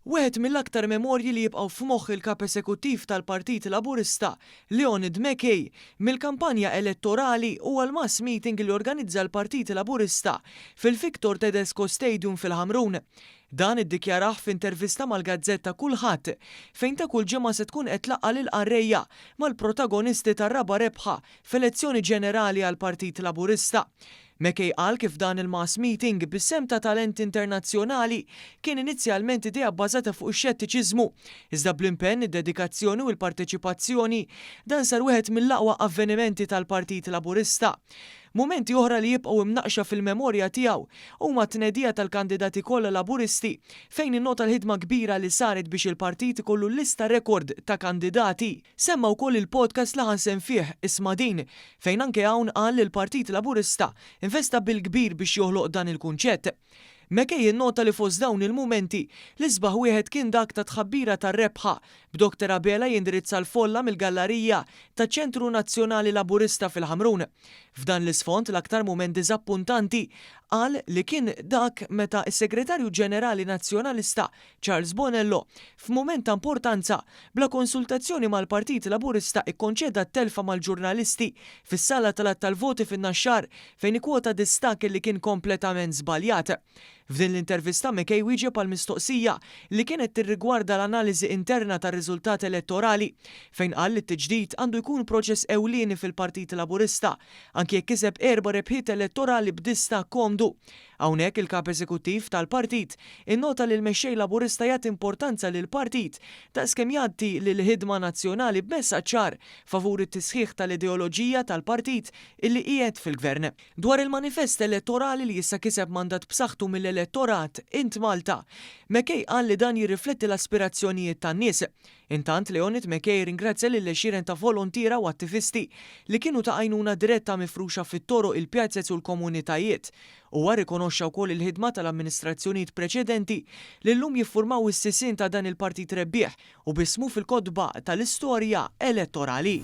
Wieħed mill-aktar memorji li jibqgħu f'moħħ il-Kap Esekuttiv tal-Partit Laburista, Leonid McKay, mill-kampanja elettorali huwa l-mass meeting li organizza l-Partit Laburista fil-Victor Tedesco Stadium fil-Ħamrun. Dan iddikjarah f'intervista mal-gazzetta Kullħadd, fejn ta' kull ġimgħa se tkun qed tlaqqa' lill-qarrejja mal-protagonisti tar-raba' rebħa f'elezzjoni ġenerali għall-Partit Laburista. McKay qal kif dan il-mass meeting bis-sehem ta' talent internazzjonali kien inizjalment idea bbażata fuq ix-xettiċiżmu, iżda bl-impenn, id-dedikazzjoni u l-parteċipazzjoni, dan sar wieħed mill-aqwa avvenimenti tal-Partit Laburista. Mumenti oħra li jibqgħu imnaqqxa fil-memorja tiegħu huma t-tnedija tal-kandidati kollha Laburisti fejn innota l-ħidma kbira li saret biex il-partit ikollu lista rekord ta' kandidati. Semma wkoll il-podcast li ħa sehem fih, Isma' Din, fejn anke hawn qal li l-Partit Laburista investa bil-kbir biex joħloq dan il-kunċett. McKay innota li fost dawn il-mumenti, l-isbaħ wieħed kien dak ta' tħabbira tar-rebħa, b'Dr Abela jindirizza l-folla mill-gallarija taċ-Ċentru Nazzjonali Laburista fil-Ħamrun. F'dan l-isfond l-aktar mument diżappuntanti qal li kien dak meta s-Segretarju Ġenerali Nazzjonalista Charles Bonello, f'mument ta' importanza, bla konsultazzjoni mal-Partit Laburista ikkonċeda t-telfa mal-ġurnalisti fis-sala tal-għadd tal-voti fin-Naxxar fejn ikkwota distakk li kien kompletament żbaljat. F'din l-intervista McKay wieġeb għal mistoqsija li kienet tirrigwarda l-analiżi interna tar-riżultat elettorali fejn qal li t-tiġdid għandu jkun proċess ewlieni fil-Partit Laburista anki jekk kiseb erba' rebħiet elettorali b'distakk komdu. Hawnhekk il-Kap Eżekuttiv tal-partit innota li l-Mexxej Laburista jagħti importanza lill-partit daqskemm jagħti lill-ħidma nazzjonali b'messaġġ ċar favur it-tisħiħ tal-ideoloġija tal-partit illi qiegħed fil-Gvern. Dwar il-manifest elettorali li issa kiseb mandat b'saħħtu mill-elettorat, Int Malta, McKay qal li dan jirrifletti l-aspirazzjonijiet tan-nies. Intant, Leonid McKay rringrazzja lil għexieren ta' volontiera u attivisti li kienu ta' għajnuna diretta mifruxa fit-toroq, il-pjazez u l-komunitajiet. Huwa rrikonoxxa wkoll il-ħidma tal-amministrazzjonijiet preċedenti li llum jiffurmaw is-sisien ta' dan il-partit rebbieħ u b'ismu fil-kotba tal-istorja elettorali.